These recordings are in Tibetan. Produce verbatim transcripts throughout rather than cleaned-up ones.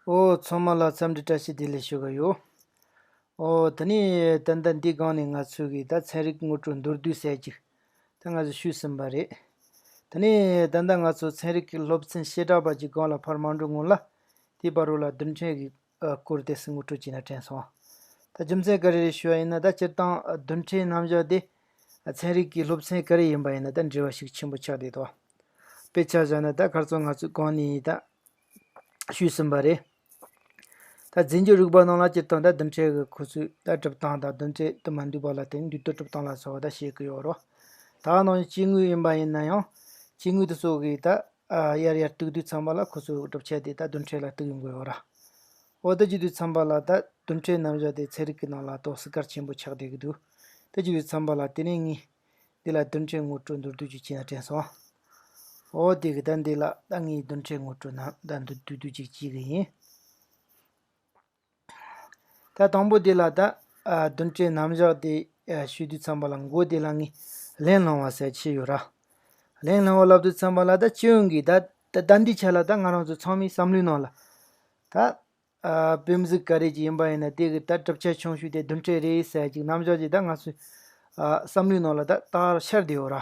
ཨོ། ཚང་མ་ལ་འཚམས་འདྲི་བཀྲ་ཤིས་བདེ་ལེགས་ཞུ་གི་ཡོད། ཨོ། དེ་ནས་ད་ལྟ་འདི་སྒང་ནས་ང་ཚོ་གིས་ད་ཚན་རིག་ངོ་སྤྲོད་མདོར་བསྡུས་ཟེར་ཅིག་ད་ང་ཚོ་ཞུས་ཟིན་པ་རེད། དེ་ནས་ད་ལྟ་ང་ཚོ་ཚན་རིག་གི་སློབ་ཚན་བྱེ་བྲག་པ་ཅིག་སྒང་ལ་ཕར་མ་འགྲོ་སྔོན་ལ། དེའི་བར་རོ་ལ་རྡུལ་ཕྲན་གྱི་ཨ་སྐོར་དེ་སྲིད་ངོ་སྤྲོད་བྱས་ན་དྲན་སོང་། ད་རྒྱུ་མཚན་ག་རེ་རེད་ཞུ་བ་ཡིན་ན། ད་སྤྱིར་བཏང་རྡུལ་ཕྲན་རྣམ་གཞག་དེ་ཚན་རིག་གི་སློབ་ཚན་ག་རེ་ཡིན་པ་ཡིན་ན་ད་འབྲེལ་བ་ཤུགས་ཆེན་པོ་ཆགས་བསྡད་འདུག་དཔེ་ཆ་བཞག་ན་ད་ཁར་སང་ང་ཚོས་གོང་ནས་ད་ཞུས་ཟིན་པ་རེད། ད་རྫས་འགྱུར་རིག་པ་ནང་ལ་སྤྱིར་བཏང་ད་རྡུལ་ཕྲན་གྱི་ཁོ་ཚོའི་ད་གྲུབ་སྟངས་དང་རྡུལ་ཕྲན་དུ་མ་འདུས་པ་ལ་བརྟེན་ནས་འདུས་རྡུལ་གྲུབ་སྟངས་ལ་སོགས་པ་ད་བཤད་ཀྱི་ཡོད་རེད། ད་ནང་བཞིན་སྐྱེ་དངོས་ཡིན་པ་ཡིན་ན་ཡང་སྐྱེ་དངོས་དེ་ཚོ་གིས་ད་ཨ་ཡར་ཡར་གཏུག་དུས་ཙམ་པ་ལ་ཁོ་ཚོའི་གྲུབ་ཆ་དེ་ད་རྡུལ་ཕྲན་ལ་གཏུག་ཡོང་གི་ཡོད་ར། འོ་དེ་བྱེད་དུས་ཙམ་པ་ལ་ད་རྡུལ་ཕྲན་རྣམ་གཞག་དེ་ཚན་རིག་གི་ནང་ལ་ཏོག་ཙམ་གལ་ཆེན་པོ་ཆགས་བསྡད་ཀྱི་འདུག་དེ་བྱེད་དུས་ཙམ་པ་ལ་དེ་ནས་ངས་འདི་ལ་རྡུལ་ཕྲན་ངོ་སྤྲོད་མདོར་བསྡུས་ཅིག་བྱས་ན་དྲན་སོང་། འོ་དེ་གི་ད་འདི་ལ་ད་ངས་རྡུལ་ཕྲན་ངོ་སྤྲོད་ནང་ད་མདོར་བསྡུས་བསྡུས་ཅིག་བྱེད་གི་ཡིན། ད་དང་པོ་དེ་ལ་ད་ཨ་རྡུལ་ཕྲན་རྣམ་གཞག་དེ་ཨ་ཞུ་དུས་ཙམ་པ་ལ་མགོ་དེ་ལ་ངས་བརླན་སློང་བ་ཟེར་ཆེ་ཡོད་ར། བརླན་སློང་བ་ལབ་དུས་ཙམ་པ་ལ་ད་སྤྱི་ཡོངས་ཀྱི་ད་ད་ད་འདི་ཆ་ལ་ད་ང་རང་ཚོ་ཚང་མའི་བསམ་བློའི་ནང་ལ་ད་ཨ་བེམ་གཟུགས་ག་རེ་ཅིག་ཡིན་པ་ཡིན་ན་དེ་གི་ད་གྲུབ་ཆ་ཆུང་ཤོས་དེ་རྡུལ་ཕྲན་རེད་ཟེར་ཅིག་རྣམ་གཞག་ཅིག་ད་ང་ཚོའི་ཨ་བསམ་བློའི་ནང་ལ་ད་ད་ཤར་བསྡད་ཡོད་ར།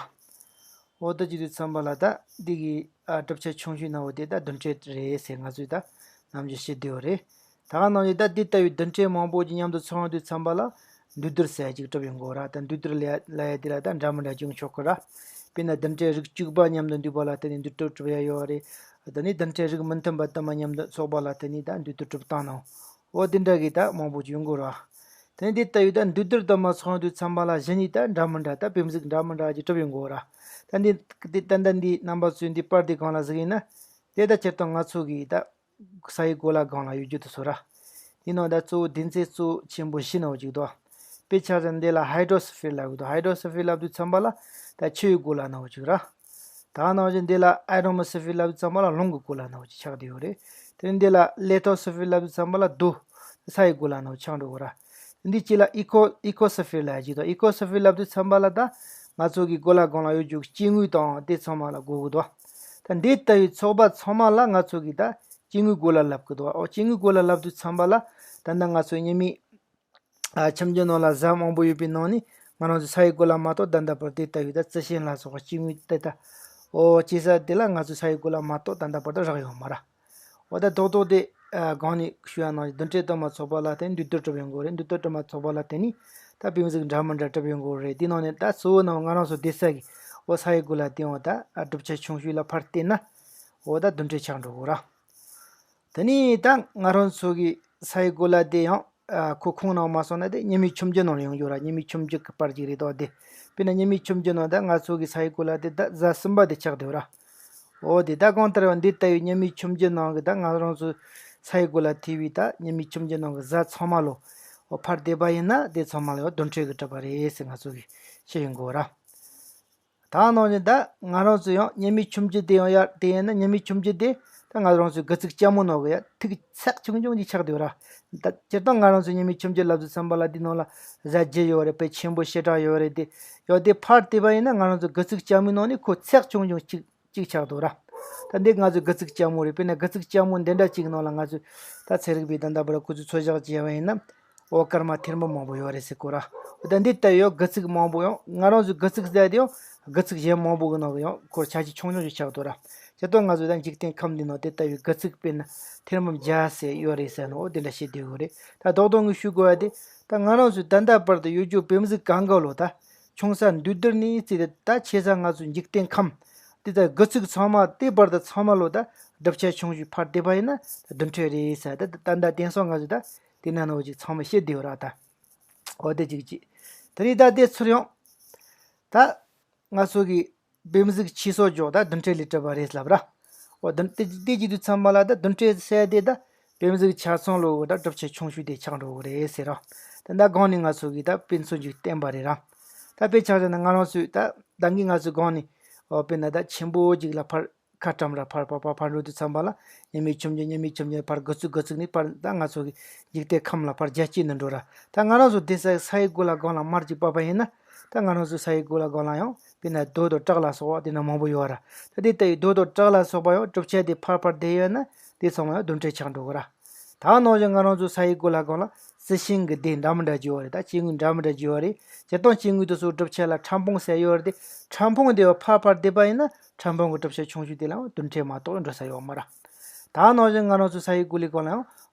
འོ་ད་བྱེད་དུས་ཙམ་པ་ལ་ད་འདི་གི་ཨ་གྲུབ་ཆ་ཆུང་ཤོས་ན་འོ་དེ་ད་རྡུལ་ཕྲན་རེད་ཟེར་ང་ཚོས་ད་ནམ་རྒྱུན་བཤད་བསྡད་ཡོད་རེད། ད་ག་ནང་བཞིན་ད་འདི་ལྟ་བུའི་རྡུལ་ཕྲན་མང་པོ་ཅིག་མཉམ་དུ་ཚོགས་ཡོང་དུས་ཙམ་པ་ལ་འདུས་རྡུལ་ཟེར་ཅིག་གྲུབ་ཡོང་གི་ཡོད་ར། ད་འདུས་རྡུལ་ལ་ལ་ཡ་དེ་ལ་ད་འདྲ་མི་འདྲ་བྱུང་ཆོག་གི་ར། དཔེར་ན་རྡུལ་ཕྲན་རིགས་གཅིག་པ་མཉམ་དུ་འདུས་པ་ལ་བརྟེན་ནས་འདུས་རྡུལ་གྲུབ་ཡ་ཡོད་རེད། ད་ནི་རྡུལ་ཕྲན་རིགས་མི་མཐུན་པ་དུ་མ་མཉམ་དུ་ཚོགས་པ་ལ་བརྟེན་ནས་ད་འདུས་རྡུལ་གྲུབ་སྟངས་ནང་འོ་དེ་འདྲ་གི་ད་མང་པོ་ཅིག་ཡོང་གི་ར། དེ་ནས་འདི་ལྟ་བུའི་ད་འདུས་རྡུལ་དུ་མ་ཚོགས་དུས་ཙམ་པ་ལ་གཞི་ནས་ད་འདྲ་མི་འདྲ་ད་བེམ་གཟུགས་འདྲ་མི་འདྲ་ཅིག་གྲུབ་ཡོང་གི་ཡོད་ར། ད་འདི་འདི་ད་ལྟ་འདི་རྣམ་པ་ཚོས་འདི་པར་འདི་སྒང་ལ་གཟིགས་ཡིན་ན། དེ་ད་སྤྱིར་བཏང་ང་ཚོ་གི་ད་ས་ཡི་གོ་ལ་སྒང་ལ་ཡོད་རྒྱུ་དེ་ཚོ་ར། འདི་ནང་ད་གཙོ་བོ་སྡེ་ཚན་གཙོ་བོ་ཆེན་པོ་བཞི་ནང་བཅུག་འདུག་དཔེ་ཆ་ཟེར་འདི་ལ་ཧའི་ཌྲོ་སི་ཕིར་ལབ་གི་འདུག་ཧའི་ཌྲོ་སི་ཕིར་ལབ་དུས་ཙམ་པ་ལ་ད་ཆུ་ཡི་གོ་ལ་ནང་བཅུག་ར། ད་ནང་བཞིན་འདི་ལ་ཨེ་ཊོ་མོ་སི་ཕིར་ལབ་དུས་ཙམ་པ་ལ་རླུང་གི་གོ་ལ་ནང་བཅུག་ཆགས་བསྡད་ཡོད་རེད། དེ་ནས་འདི་ལ་ལེ་ཐོ་སི་ཕིར་ལབ་དུས་ཙམ་པ་ལ་རྡོ། ས་ཡི་གོ་ལ་ནང་ཆགས་འགྲོ་གི་ར། འདི་གཅིག་ལ་ཨི་ཁོ་ཨི་ཁོ་སི་ཕིར་ལབ་ཡ་ཅིག་དང་། ཨི་ཁོ་སི་ཕིར་ལབ་དུས་ཙམ་པ་ལ་ད་ང་ཚོ་གི་གོ་ལ་སྒང་ལ་ཡོད་རྒྱུ་སྐྱེ་དངོས་དང་དེ་ཚང་མ་ལ་གོ་གི་འདུག་ད་འདི་ལྟ་བུའི་ཚོགས་པ་ཚང་མ་ལ་ང་ཚོ་གི་ད་སྐྱེ་དངོས་གོ་ལ་ལབ་གི་འདུག་ཨོ་སྐྱེ་དངོས་གོ་ལ་ལབ་དུས་ཙམ་པ་ལ་ད་ལྟ་ང་ཚོ་ཉི་མའི་ཨ་ཁྱིམ་རྒྱུད་ནང་ལ་གཟའ་མང་པོ་ཡོད་པའི་ནང་ནས་ང་རང་ཚོ་ས་ཡི་གོ་ལ་མ་གཏོགས་ད་ལྟ་བར་དེ་ལྟ་བུའི་ད་རྩི་ཤིང་ལ་སོགས་པ་སྐྱེ་དངོས་དེ་ད་ཨོ་སྐྱེ་ས་དེ་ལ་ང་ཚོ་ས་ཡི་གོ་ལ་མ་གཏོགས་ད་ལྟ་བར་དུ་རག་ཡོད་མ་རེད། འོ་ད་རྡོག་རྡོག་དེ་ཨ་གོང་ནས་ཞུ་ཡ་ནང་བཞིན་རྡུལ་ཕྲན་དུ་མ་ཚོགས་པ་ལ་བརྟེན་འདུས་རྡུལ་གྲུབ་ཡོང་གི་རེད། འདུས་རྡུལ་དུ་མ་ཚོགས་པ་ལ་བརྟེན་ནས་ད་བེམ་གཟུགས་འདྲ་མི་འདྲ་གྲུབ་ཡོང་གི་རེད། དེ་ནང་ནས་ད་གཙོ་བོ་ནང་ང་རང་ཚོ་བསྡད་ས་གི་འོ་ས་ཡི་གོ་ལ་དེ་འོ་ད་ཨ་གྲུབ་ཆ་ཆུང་ཤོས་ལ་ཕར་བལྟས་ན་འོ་ད་རྡུལ་ཕྲན་ཆགས་འགྲོ་གི་ར། དེ་ནས་ད་ང་རང་ཚོ་གི་ས་ཡི་གོ་ལ་དེ་ཡང་ཨ་ཁོ་ཁོང་ནང་མ་སོང་ན་དེ་ཉི་མའི་ཁྱིམ་རྒྱུད་ནང་ལ་ཡོང་རྒྱུ་ར། ཉི་མའི་ཁྱིམ་རྒྱུད་ཀྱི་པར་ཅིག་རེད་དོ་དེ། དཔེར་ན་ཉི་མའི་ཁྱིམ་རྒྱུད་ནང་ད་ང་ཚོ་གི་ས་ཡི་གོ་ལ་དེ་ད་གཟའ་གསུམ་པ་དེ་ཆགས་བསྡད་ཡོད་ར། འོ་དེ་ད་གང་ལྟར་ཡང་འདི་ལྟ་བུའི་ཉི་མའི་ཁྱིམ་རྒྱུད་ནང་གི་ད་ང་རང་ཚོ་ས་ཡི་གོ་ལ་ཐེ་བའི་ད་ཉི་མའི་ཁྱིམ་རྒྱུད་ནང་གི་གཟའ་ཚང་མ་ལོ། འོ་ཕར་བལྟས་པ་ཡིན་ན་དེ་ཚང་མ་ལ་ཡང་རྡུལ་ཕྲན་གྱིས་གྲུབ་པ་རེད་ཟེར་ང་ཚོ་གིས་ཤེས་ཡོང་གི་ཡོད་ར། ད་ནང་བཞིན་ད་ང་རང་ཚོ་ཡང་ཉི་མའི་ཁྱིམ་རྒྱུད་དེ་ཡང་ཡར་དེ་ཡིན་ན་ཉི་མའི་ཁྱིམ་རྒྱུད་དེ་ད་ང་རང་ཚོའི་དགུ་ཚིགས་ལྕགས་མོ་ནང་གི་ཡ་ཐིག་ཚད་ཆུང་ཆུང་ཅིག་ཆགས་བསྡད་ཡོད་ར། ད་སྤྱིར་བཏང་ང་རང་ཚོ་ཉི་མའི་ཁྱིམ་རྒྱུད་ལབ་དུས་ཙམ་པ་ལ་དེ་ནང་ལ་གཟའ་བརྒྱད་ཡོད་རེད། དཔེ་ཆེན་པོ་ཞེ་དྲག་ཡོད་རེད་དེ། ཡང་དེ་ཕར་བལྟས་པ་ཡིན་ན་ང་རང་ཚོ་དགུ་ཚིགས་ལྕགས་མོའི་ནང་ནས་ཁོ་ཚད་ཆུང་ཆུང་ཅིག་གཅིག་ཆགས་འདུག་ར། ད་འདི་ང་ཚོའི་དགུ་ཚིགས་ལྕགས་མོ་རེད། དཔེར་ན་དགུ་ཚིགས་ལྕགས་མོ་འདི་འདྲ་གཅིག་ནང་ལ་ང་ཚོས་ད་ཚན་རིག་པས་ད་ལྟ་བར་ཁོ་ཚོས་ཚོད་བཞག་བྱས་པ་ཡིན་ན། འོ་སྐར་མ་ཐེར་འབུམ་མང་པོ་ཡོད་རེད་ཟེར་གོ་ར། འོ་ད་འདི་ལྟ་བུའི་དགུ་ཚིགས་མང་པོ་ཡང་ང་རང་ཚོའི་དགུ་ཚིགས་ཟེར་དེ་ཡང་དགུ་ཚིགས་གཞན་མང་པོ་གི་ནང་གི་ཡང་ཁོ་ཆ་ཆེ་ཆུང་ཆུང་ཞིག་ཆགས་འདུག་ར། བྱས་ཙང་ང་ཚོས་ད་འཇིག་རྟེན་ཁམས་འདི་ནང་དེ་ལྟ་བུའི་དགུ་ཚིགས་དཔེར་ན་ཐེར་འབུམ་བརྒྱ་ཟེར་ཡོད་རེད་ཟེར་ནོ། འོ་དེ་འདྲ་བཤད་བསྡད་ཡོད་རེད། ད་རྡོག་རྡོག་ངས་ཞུ་དགོས་པ་དེ་ད་ང་རང་ཚོས་ད་ལྟ་བར་དུ་ཡོད་རྒྱུ་བེམ་གཟུགས་གང་ག་ལོ་ད། ཆུང་ས་འདུས་རྡུལ་ནས་བརྩིས་ཏེ་ད་ཆེ་ས་ང་ཚོའི་འཇིག་རྟེན་ཁམས། དེ་ལྟར་དགུ་ཚིགས་ཚང་མ་དེ་བར་དུ་ཚང་མ་ལོ་ད་གྲུབ་ཆ་ཆུང་ཤོས་ཕར་བལྟས་པ་ཡིན་ན་ད་རྡུལ་ཕྲན་རེད་ཟེར། ད་ད་ད་ལྟ་དེང་སང་ང་ཚོས་ད་དེ་ན་ནོ་ཅིག་ཚང་མ་བཤད་བསྡད་ཡོད་ར་ད། འོ་དེ་གཅིག་གཅིག་དེ་རིང་ད་དེ་ཚུར་ཡོང་། ད་ང་ཚོ་གི་བེམ་གཟུགས་ཆེ་སོགས་འཇོག་ད་རྡུལ་ཕྲན་ལས་གྲུབ་པ་རེད་ལབ་ར། འོ་དེ་དེ་དེ་བྱེད་དུས་ཚང་མ་ལ་ད་རྡུལ་ཕྲན་ཟེར་དེ་ད་བེམ་གཟུགས་ཆ་ཚང་ལོ་ད་གྲུབ་ཆ་ཆུང་ཤོས་དེ་ཆགས་འགྲོ་གི་རེད་ཟེར་ར། ད་ད་གོང་ནས་ང་ཚོ་གིས་ད་དཔེ་མཚོན་ཅིག་བསྟན་པ་རེད་ར། ད་དཔེ་ཆ་བཞག་ན་ང་རང་ཚོས་ད་ད་གིན་ང་ཚོས་གོང་ནས་འོ་དཔེར་ན་ད་ཆེན་པོ་ཅིག་ལ་ཕར་ཁ་བཀྲམ་ར་ཕར་ཕར་ཕར་ཕར་འགྲོ་དུས་ཙམ་པ་ལ་ཉི་མའི་ཁྱིམ་རྒྱུད་ཉི་མའི་ཁྱིམ་རྒྱུད་ཕར་དགུ་ཚིགས་དགུ་ཚིགས་ནས་ཕར་ད་ང་ཚོ་གི་འཇིག་རྟེན་ཁམས་ལ་ཕར་རྒྱ་སྐྱེད་ནས་འགྲོ་ར། ད་ང་རང་ཚོ་བསྡད་ས་ས་ཡི་གོ་ལ་སྒང་ལ་མར་ཅིག་བབས་པ་ཡིན་ན། ད་ང་རང་ཚོ་ས་ཡི་གོ་ལ་སྒང་ལ་ཡང་དཔེར་ན་རྡོ་དང་བྲག་ལ་སོགས་པ་དེ་འདྲ་མང་པོ་ཡོད་ར། ད་དེ་ལྟ་བུའི་རྡོ་དང་བྲག་ལ་སོགས་པ་ཡང་གྲུབ་ཆ་དེ་ཕར་ཕར་བསྡད་ཡོད་ན་དེ་ཚང་མ་ཡང་རྡུལ་ཕྲན་ཆགས་འགྲོ་གི་ར། ད་ནང་བཞིན་ང་རང་ཚོ་ས་ཡི་གོ་ལ་སྒང་ལ་རྩི་ཤིང་གི་སྡེ་འདྲ་མི་འདྲ་ཅིག་ཡོད་རེད། ད་སྐྱེ་དངོས་འདྲ་མི་འདྲ་ཅིག་ཡོད་རེད། སྤྱིར་བཏང་སྐྱེ་དངོས་དེ་ཚོ་གྲུབ་ཆ་ལ་ཕྲ་ཕུང་ཟེར་ཡོད་རེད་དེ། ཕྲ་ཕུང་དེ་ཕར་ཕར་བསྡུས་པ་ཡིན་ན་ཕྲ་ཕུང་གི་གྲུབ་ཆ་ཆུང་ཤོས་དེ་ལའང་རྡུལ་ཕྲན་མ་གཏོགས་འགྲོ་ས་ཡོད་མ་རེད། ད་ནང་བཞིན་ང་རང་ཚོ་ས་ཡི་གོ་ལའི་སྒང་ལ་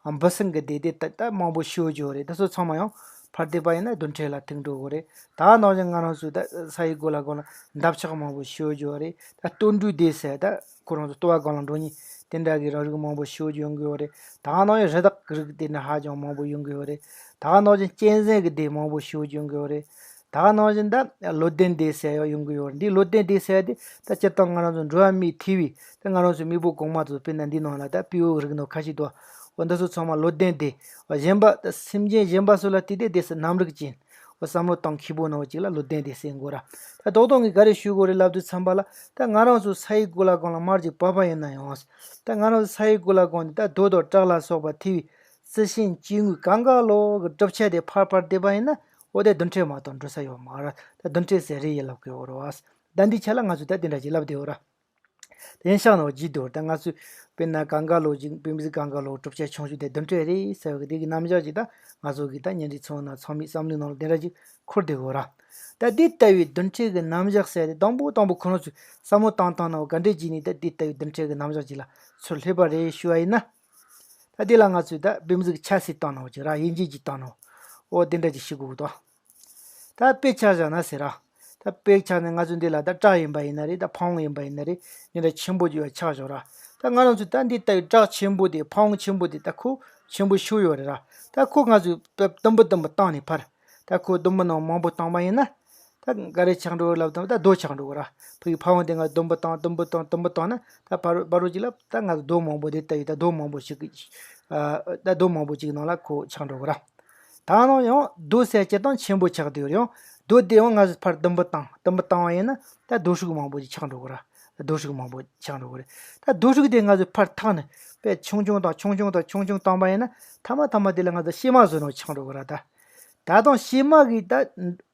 ཡང་འབུ་སྲིན་གྱི་སྡེ་དེ་ད་ད་མང་པོ་ཞེ་པོ་ཅིག་ཡོད་རེད། དེ་ཚོ་ཚང་མ་ཡང་ཕར་བསྡུས་པ་ཡིན་ན་རྡུལ་ཕྲན་ལ་ཐུག་འགྲོ་གི་རེད། ད་ནང་བཞིན་ང་རང་ཚོའི་ད་ས་ཡི་གོ་ལ་སྒང་ལ་འདབ་ཆགས་མང་པོ་ཞེ་པོ་ཅིག་ཡོད་རེད། ད་སྟོན་འབྲུའི་སྡེ་ཟེར་ད་ཁོ་རང་ཚོ་ལྟོ་བ་སྒང་ལ་འགྲོ་མཁན་དེ་འདྲ་གི་རང་རིགས་མང་པོ་ཞེ་པོ་ཅིག་ཡོང་གི་ཡོད་རེད། ད་ནང་བཞིན་རི་དྭགས་ཀྱི་རིགས་དེ་འདྲ་ཧ་ཅང་མང་པོ་ཡོང་གི་ཡོད་རེད། ད་ནང་བཞིན་གཅན་གཟན་གྱི་སྡེ་མང་པོ་ཞེ་པོ་ཅིག་ཡོང་གི་ཡོད་རེད། ད་ནང་བཞིན་ད་གློ་ལྡན་སྡེ་ཟེར་ཡང་ཡོང་གི་ཡོད་རེད། འདི་གློ་ལྡན་སྡེ་ཟེར་དེ་ད་སྤྱིར་བཏང་ང་རང་ཚོ་འགྲོ་བ་མིའི་ཐེ་བའི་ད་ང་རང་ཚོའི་མེས་པོ་གོང་མ་ཚོ་དཔེར་ན་འདི་ནང་ལ་ད་སྤྲེའུ་རིགས་ནང་ཁ་ཤས་འདུག་འོ་འདི་ཚོ་ཚང་མ་གློ་ལྡན་སྡེ། འོ་གཞན་པ་ད་སེམས་ཅན་གཞན་པ་ཚོ་ལ་བལྟས་ཏེ་སྡེ་སྲིད་རྣམ་རིག་ཅན། འོ་བསམ་བློ་གཏོང་མཁས་པོ་ནང་ཅིག་ལ་གློ་ལྡན་སྡེ་ཟེར་དགོས་ར། ད་རྡོག་རྡོག་ངས་ག་རེ་ཞུ་དགོས་རེད་ལབ་དུས་ཙམ་པ་ལ་ད་ང་རང་ཚོ་ས་ཡི་གོ་ལ་སྒང་ལ་མར་ཅིག་བབས་པ་ཡིན་ན་ཡང་། ད་ང་རང་ཚོ་ས་ཡི་གོ་ལ་སྒང་འདི་ད་རྡོ་དང་བྲག་ལ་སོགས་པ་ཐེ་བའི་རྩི་ཤིང་སྐྱེ་དངོས་གང་ག་ལོ་གི་གྲུབ་ཆ་དེ་ཕར་ཕར་བལྟས་པ་ཡིན་ན་འོ་དེ་རྡུལ་ཕྲན་མ་གཏོགས་འགྲོ་ས་ཡོད་མ་རེད། ད་རྡུལ་ཕྲན་ཟེར་རེད་ཡིན་ལབ་དགོས་རེད་བ། ད་འདི་ཆ་ལ་ང་ཚོས་ད་དེ་འདྲ་ཅིག་ལབ་བསྡད་ཡོད་ར། དེ་ཡིན་ཤག་ནོ་བརྗེད་འདུག་ད་ང་ཚོས་དཔེར་ན་གང་ག་ལོ་ཅིག་དཔེ་མི་སྲིད་གང་ག་ལོ་གྲུབ་ཆ་ཆུང་ཤོས་དེ་རྡུལ་ཕྲན་རེད་ཟེར་བ་གི་དེ་གི་རྣམ་གཞག་ཅིག་ད་ང་ཚོ་གི་ད་ཉིན་རེའི་འཚོ་བ་ནང་ཚང་མའི་བསམ་བློའི་ནང་ལ་དེ་འདྲ་ཅིག་འཁོར་བསྡད་ཡོད་ར། ད་དེ་ལྟ་བུའི་རྡུལ་ཕྲན་གི་རྣམ་གཞག་ཟེར་དེ་དང་པོ་དང་པོ་ཁོ་རང་ཚོས་བསམ་བློ་བཏང་བཏང་ནོ་ག་འདྲས་ཅིག་ནས་ད་དེ་ལྟ་བུའི་རྡུལ་ཕྲན་གི་རྣམ་གཞག་ཅིག་ལ་ཚུར་སླེབས་པ་རེད་ཞུ་བ་ཡིན་ན། ད་དེ་ལ་ང་ཚོས་ད་དཔེ་མི་སྲིད་ཆ་ཤས་བཏང་ནོ་ཅིག་ར་དབྱེ་འབྱེད་ཅིག་བཏང་ནོ། འོ་དེ་འདྲ་ཅིག་ཤེས་དགོས་འདུག་ད་དཔེ་ཆ་བཞག་ན་ཟེར་ར། ད་དཔེ་ཆ་ནི་ང་ཚོ་འདི་ལ་ད་བྲག་ཡིན་པ་ཡིན་ན་རེད། ད་ཕ་བོང་ཡིན་པ་ཡིན་ན་རེད། འདི་འདྲ་ཆེན་པོ་ཅིག་ཡོད་ཆགས་བཞག་ར། ད་ང་རང་ཚོས་ད་འདི་ལྟ་བུའི་བྲག་ཆེན་པོ་དེ་ཕ་བོང་ཆེན་པོ་དེ་ད་ཁོ་ཆེན་པོ་ཤོས་ཡོད་རེད་ར། ད་ཁོ་ང་ཚོས་དཔེ་དུམ་བུ་དུམ་བུ་བཏང་ནས་ཕར། ད་ཁོ་དུམ་བུ་ནང་མང་པོ་བཏང་པ་ཡིན་ན། ད་ག་རེ་ཆགས་འགྲོ་གི་ལབ་དང་ད་རྡོ་ཆགས་འགྲོ་གི་ར། ཕ་གི་ཕ་བོང་དེ་ང་དུམ་བུ་བཏང་དུམ་བུ་བཏང་དུམ་བུ་བཏང་ན་ད་ཕ་རོ་ཕ་རོ་ཅིག་ལ་ད་ང་ཚོ་རྡོ་མང་པོ་དེ་ལྟ་བུའི་ད་རྡོ་མང་པོ་ཞིག་གི་ཨ་ད་རྡོ་མང་པོ་ཅིག་ནང་ལ་ཁོ་ཆགས་འགྲོ་གི་ར། ད་ནང་ཡང་རྡོ་ཟེར་སྤྱིར་བཏང་ཆེན་པོ་ཆགས་བསྡད་ཡོད་རེད། ཡང་རྡོ་དེ་ཡང་ང་ཚོས་ཕར་དུམ་བུ་བཏང་དུམ་བུ་བཏང་བ་ཡིན་ན་ད་རྡོ་ཧྲུག་མང་པོ་ཅིག་ཆགས་འགྲོ་གི་ར། རྡོ་ཧྲུག་མང་པོ་ཆགས་འགྲོ་གི་རེད། ད་རྡོ་ཧྲུག་དེ་ང་ཚོས་ཕར་འཐག་ནས་དཔེ་ཆུང་ཆུང་དང་ཆུང་ཆུང་དང་ཆུང་ཆུང་བཏང་པ་ཡིན་ན་མཐའ་མ་མཐའ་མ་དེ་ལ་ང་ཚོ་གཤེད་མ་བཟོ་ནོ་ཆགས་འགྲོ་གི་ར། ད་ད་དུང་གཤེད་མ་གི་ད་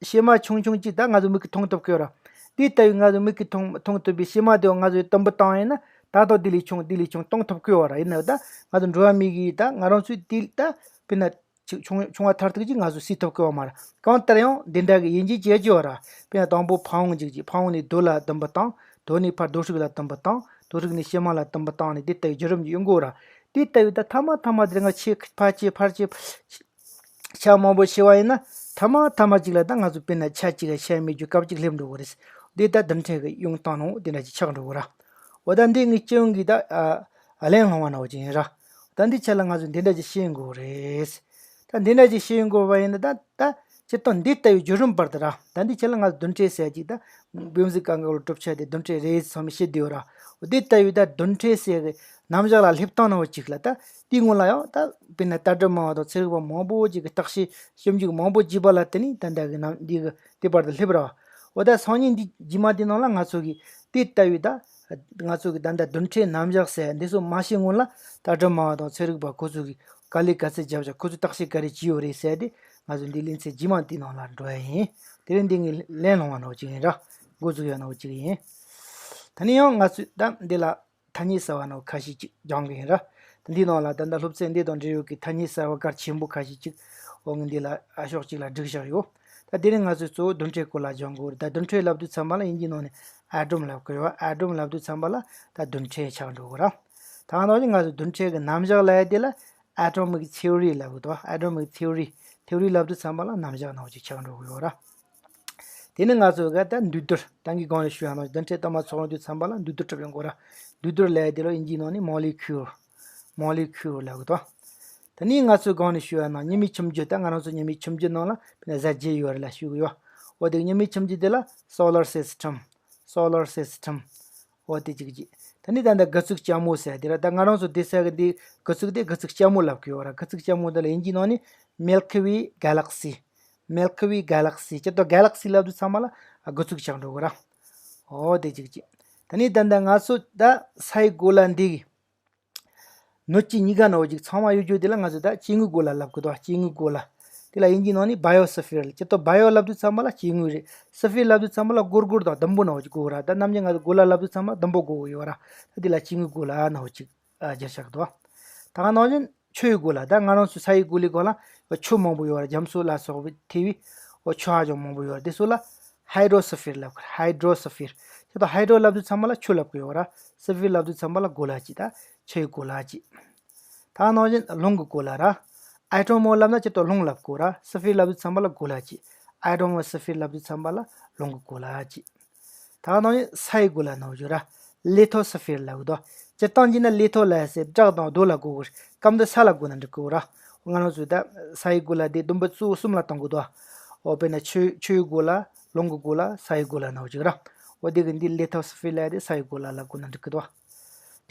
གཤེད་མ་ཆུང་ཆུང་ཅིག་ད་ང་ཚོ་མིག་གིས་མཐོང་ཐུབ་ཀྱི་ཡོད་ར། དེ་ལྟ་བུའི་ང་ཚོ་མིག་གིས་མཐོང་མཐོང་ཐུབ་པའི་གཤེད་མ་དེ་ང་ཚོས་དུམ་བུ་བཏང་ཡིན་ན་ད་དུང་དེ་ལས་ཆུང་དེ་ལས་ཆུང་གཏོང་ཐུབ་ཀྱི་ཡོད་ར། ཡིན་ནའང་ད་ང་ཚོ་འགྲོ་བ་མི་གི་ད་ང་རང་ཚོས་དེ་ད་དཔེར་ན་ཆུང་ཆུང་བ་མཐར་ཐུག་ཅིག་ང་ཚོས་སྲིད་ཐུབ་ཀྱི་ཡོད་མ་རེད། གང་ལྟར་ཡང་འདི་འདྲ་གི་དབྱེ་འབྱེད་བྱེད་ཀྱི་ཡོད་ར། དཔེར་ན་དང་པོ་ཕ་བོང་ཅིག་ཅིག་ཕ་བོང་ནས་རྡོ་ལ་དུམ་བུ་བཏང་། རྡོ་ནས་ཕར་རྡོ་ཧྲུག་ལ་དུམ་བུ་བཏང་། རྡོ་ཧྲུག་ནས་གཤེད་མ་ལ་དུམ་བུ་བཏང་ནས་དེ་ལྟ་བུའི་བརྒྱུད་རིམ་ཅིག་ཡོང་གི་ཡོད་ར། དེ་ལྟ་བུའི་ད་མཐའ་མ་མཐའ་མ་དེ་ང་ཆེ་ཕར་ཆེ་ཕར་ཆེ་ཆ་མང་པོ་ཕྱེ་བ་ཡིན་ན་མཐའ་མ་མཐའ་མ་ཅིག་ལ་ད་ང་ཚོ་དཔེར་ན་ཆ་གཅིག་ག་ཆ་མེད་རྒྱུ་སྐབས་གཅིག་སླེབས་འགྲོ་གི་རེད། འདི་ད་རྡུལ་ཕྲན་གྱི་ཡོང་སྟངས་ནང་འདི་འདྲ་ཅིག་ཆགས་འགྲོ་གི་ར། འོ་ད་འདི་ངས་སྤྱི་ཡོངས་ཀྱི་ད་ཨ་ཨ་གླེང་སློང་བ་ནང་བཞིན་ཡིན་ར། ད་འདི་ཆ་ལ་ང་ཚོས་འདི་འདྲ་ཅིག་ཤེས་དགོས་རེད། ད་འདི་འདྲ་ཅིག་ཤེས་དགོས་པ་ཡིན་ན་ད་ད་སྤྱིར་བཏང་འདི་ལྟ་བུའི་བརྒྱུད་རིམ་བར་དུ་ར། ད་འདི་ཆ་ལ་ང་ཚོ་རྡུལ་ཕྲན་ཟེར་ཅིག་ད་དཔེ་མི་སྲིད་གང་ག་ལོ་གྲུབ་ཆ་དེ་རྡུལ་ཕྲན་རེད་ཚང་མས་ཤེས་བསྡད་ཡོད་ར། འོ་དེ་ལྟ་བུའི་ད་རྡུལ་ཕྲན་ཟེར་གི་རྣམ་གཞག་ལ་སླེབས་སྟངས་ནང་བཞིན་ཅིག་ལ་ད་དེའི་སྔོན་ལ་ཡང་ད་དཔེར་ན་ལྟ་གྲུབ་སྨྲ་བ་དང་ཚན་རིག་པ་མང་པོ་ཅིག་གི་བརྟག་དཔྱད་ཞིབ་འཇུག་མང་པོ་བགྱིས་པ་ལ་བརྟེན་ནས་ད་ལྟ་གི་རྣམ་འདི་གི་དེ་བར་དུ་སླེབས་ར། འོ་ད་སང་ཉིན་འདི་རྗེས་མ་དེ་ནང་ལ་ང་ཚོ་གི་དེ་ལྟ་བུའི་ད་ང་ཚོ་གི་ད་ལྟ་རྡུལ་ཕྲན་རྣམ་གཞག་ཟེར་འདི་ཚོ་མ་ཤེས་སྔོན་ལ་ལྟ་གྲུབ་སྨྲ་བ་དང་ཚན་རིག་པ་ཁོ་ཚོ་གི་ག་ལས་ག་ཚད་བརྒྱབ་བཞག་ཁོ་ཚོས་བརྟག་དཔྱད་ག་རེ་བྱས་ཡོད་རེད་ཟེར་དེ་ང་ཚོ་འདི་ལེ་ཚན་རྗེས་མ་དེ་ནང་ལ་འགྲོ་ཡ་ཡིན། དེ་རིང་འདི་ངས་གླེང་སློང་བ་ནང་བཞིན་ཡིན་ར། འགོ་འཛུགས་ཡ་ནང་བཞིན་ཡིན། ད་ནི་ཡང་ང་ཚོས་ད་འདི་ལ་ཐ་སྙད་གསར་བ་ནང་ཁ་ཤས་ཅིག་སྦྱང་གི་ཡིན་ར། ད་འདི་ནང་ལ་ད་ལྟ་སློབ་ཚན་འདི་དང་འབྲེལ་ཡོད་ཀྱི་ཐ་སྙད་གསར་བ་གལ་ཆེན་པོ་ཁ་ཤས་ཅིག་འོ་ངས་འདི་ལ་ཨ་ཕྱོགས་གཅིག་ལ་བསྒྲིགས་བཞག་ཡོད། ད་དེ་རིང་ང་ཚོས་གཙོ་བོ་རྡུལ་ཕྲན་སྐོར་ལ་སྦྱང་དགོས་རེད། ད་རྡུལ་ཕྲན་ལབ་དུས་ཙམ་པ་ལ་དབྱིན་ཇིའི་ནང་ནས་ཨ་ཊོམ་ལབ་དགོས་ཡོད། ཨ་ཊོམ་ལབ་དུས་ཙམ་པ་ལ་ད་རྡུལ་ཕྲན་ཆགས་འགྲོ་གི་ར། ད་ང་ཚོ་ནི་ང་ཚོ་རྡུལ་ཕྲན་གྱི་རྣམ་གཞག་ལབ་ཡ་དེ་ལ་ཨ་ཊོ་མིག་ཐེ་ཨོ་རི་ལབ་གི་འདུག་ཨ་ཊོ་མིག་ཐེ་ཨོ་རི། ཐེ་ཨོ་རི་ལབ་དུས་ཙམ་པ་ལ་རྣམ་གཞག་ནང་བཞིན་ཆགས་འགྲོ་གི་ཡོད་ར། དེ་ནི་ང་ཚོ་ག་ད་འདུས་རྡུལ་ད་གིན་གོང་ནས་ཞུས་ཡ་ནང་རྡུལ་ཕྲན་གཏའ་མ་ཚོགས་ཡོང་དུས་ཙམ་པ་ལ་འདུས་རྡུལ་གྲུབ་ཡོང་གི་ར། འདུས་རྡུལ་ལབ་ཡ་དེ་ལ་དབྱིན་ཇིའི་ནང་ནས་མོ་ལེ་ཁུལ། མོ་ལེ་ཁུལ་ལབ་གི་འདུག་ད་ནི་ང་ཚོས་གོང་ནས་ཞུས་ཡ་ནང་ཉི་མའི་ཁྱིམ་རྒྱུད་ད་ང་རང་ཚོ་ཉི་མའི་ཁྱིམ་རྒྱུད་ནང་ལ་དཔེར་ན་གཟའ་བརྒྱད་ཡོད་རེད་ལ་ཞུ་གི་ཡོད། འོ་དེ་ཉི་མའི་ཁྱིམ་རྒྱུད་དེ་ལ་སོ་ལར་སི་སི་ཊམ། སོ་ལར་སི་སི་ཊམ། འོ་དེ་གཅིག་གཅིག་ད་ནི་ད་ལྟ་དགུ་ཚིགས་སྐྱ་མོ་ཟེར་དེ་ར། ད་ང་རང་ཚོ་དེ་ཟེར་གི་འདི་དགུ་ཚིགས་དེ་དགུ་ཚིགས་སྐྱ་མོ་ལབ་གི་ཡོད་ར། དགུ་ཚིགས་སྐྱ་མོ་དེ་ལ་དབྱིན་ཇིའི་ནང་ནས་མིལ་ཀི་ཝེ་གྷ་ལེག་སི། མིལ་ཀི་ཝེ་གྷ་ལེག་སི། སྤྱིར་བཏང་གྷ་ལེག་སི་ལབ་དུས་ཚང་མ་ལ་དགུ་ཚིགས་ཆགས་འགྲོ་གི་ར། འོ་དེ་གཅིག་གཅིག་ད་ནི་ད་ལྟ་ང་ཚོ་ད་ས་ཡི་གོ་ལ་འདི་གི་སྣོད་སྤྱི་གཉིས་ཀ་ནང་བཞིན་ཚང་མ་ཡོད་རྒྱུ་དེ་ལ་ང་ཚོས་ད་སྐྱེ་དངོས་གོ་ལ་ལབ་གི་འདུག་སྐྱེ་དངོས་གོ་ལ། དེ་ལ་དབྱིན་ཇིའི་ནང་ནས་བྷ་ཡོ་སི་ཕིར་ལ། སྤྱིར་བཏང་བྷ་ཡོ་ལབ་དུས་ཙམ་པ་ལ་སྐྱེ་དངོས་རེད། སི་ཕིར་ལབ་དུས་ཙམ་པ་ལ་སྒོར་སྒོར་དང་ཟླུམ་པོ་ནང་བཞིན་གོ་གི་ར། ད་ནམ་རྒྱུན་ང་ཚོ་གོ་ལ་ལབ་དུས་ཙམ་པ་ཟླུམ་པོ་གོ་གི་ཡོད་ར། ད་དེ་ལ་སྐྱེ་དངོས་གོ་ལ་ནང་བཞིན་བསྒྱུར་བཞག་གི་འདུག་ད་ག་ནང་བཞིན་ ཆུ་ཡི་གོ་ལ། ད་ང་རང་ཚོ་ས་ཡི་གོ་ལའི་སྒང་ལ་ཆུ་མང་པོ་ཡོད་ར། རྒྱ་མཚོ་ལ་སོགས་པའི་ཐེ་བའི་འོ་ཆུ་ཧ་ཅང་མང་པོ་ཡོད་ར། དེ་ཚོ་ལ་ཧའི་ཌྲོ་སི་ཕིར་ལབ་དགོས་ར། ཧའི་ཌྲོ་སི་ཕིར། ཁྱེད་ཚོ་ཧའི་ཌྲོ་ལབ་དུས་ཚང་མ་ལ་ཆུ་ལབ་གི་ཡོད་ར། སི་ཕིར་ལབ་དུས་ཚང་མ་ལ་གོ་ལ་གཅིག་ད་ཆུ་ཡི་གོ་ལ་གཅིག་ད་ནང་བཞིན་རླུང་གི་གོ་ལ་ར། ཨའི་ཊོམ་མོ་ལབ་ན་ཁྱེད་ཚོ་རླུང་ལབ་དགོས་ར། སི་ཕིར་ལབ་དུས་ཚང་མ་ལ་གོ་ལ་གཅིག་ཨའི་ཊོམ་མོ་སི་ཕིར་ལབ་དུས་ཚང་མ་ལ་རླུང་གི་གོ་ལ་གཅིག་ད་ནང་བཞིན་ས་ཡི་གོ་ལ་ནང་བཞིན་ར། ལི་ཐོ་སི་ཕིར་ལབ་གི་འདུག་སྤྱིར་བཏང་གྱིས་ན་ལི་ཐོ་ལབ་ཟེར་བྲག་དང་རྡོ་ལ་གོ་གི་རེད། སྐབས་འདི་ས་ལ་གོ་ན་འགྲིག་གི་ར། ང་རང་ཚོས་ད་ས་ཡི་གོ་ལ་དེ་བསྡོམས་པ་གཙོ་བོ་གསུམ་ལ་གཏོང་གི་འདུག་འོ་དཔེར་ན་ཆུ་ཆུ་ཡི་གོ་ལ། རླུང་གི་གོ་ལ། ས་ཡི་གོ་ལ་ནང་བཞིན་ར། འོ་དེ་གི་འདི་ལི་ཐོ་སི་ཕིར་ལབ་དེ་ས་ཡི་གོ་ལ་ལ་གོ་ན་འགྲིག་གི་འདུག་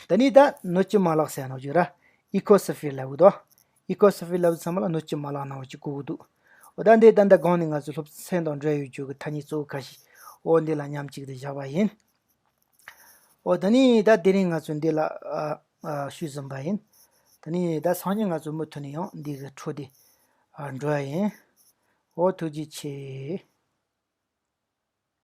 ད་ནི་ད་སྣོད་ཀྱི་མ་ལག་ཟེར་ནང་བཞིན་ར། ཨི་ཀོ་སི་ཕིར་ལབ་གི་འདུག་ཨི་ཀོ་སི་ཕིར་ལབ་ཚང་མ་ལ་སྣོད་ཀྱི་མ་ལག་ནང་བཞིན་གོ་གི་འདུག་འོ་ད་འདི་ད་ལྟ་གོང་ནས་ང་ཚོས་སློབ་ཚན་དང་འབྲེལ་ཡོད་རྒྱུ་གི་ཐ་སྙད་གཙོ་བོ་ཁ་ཤས་འོ་འདི་ལ་མཉམ་གཅིག་ཏུ་བཞག་པ་ཡིན། འོ་ད་ནི་ད་དེ་རིང་ང་ཚོས་འདི་ལ་ཨ་ཨ་ཞུས་ཟིན་པ་ཡིན། ད་ནི་ད་སང་ཉིན་ང་ཚོ་མུ་མཐུད་ནས་ཡང་འདི་གི་འཕྲོ་དེ་ཨ་འགྲོ་ཡ་ཡིན། འོ་ཐུགས་རྗེ་ཆེ།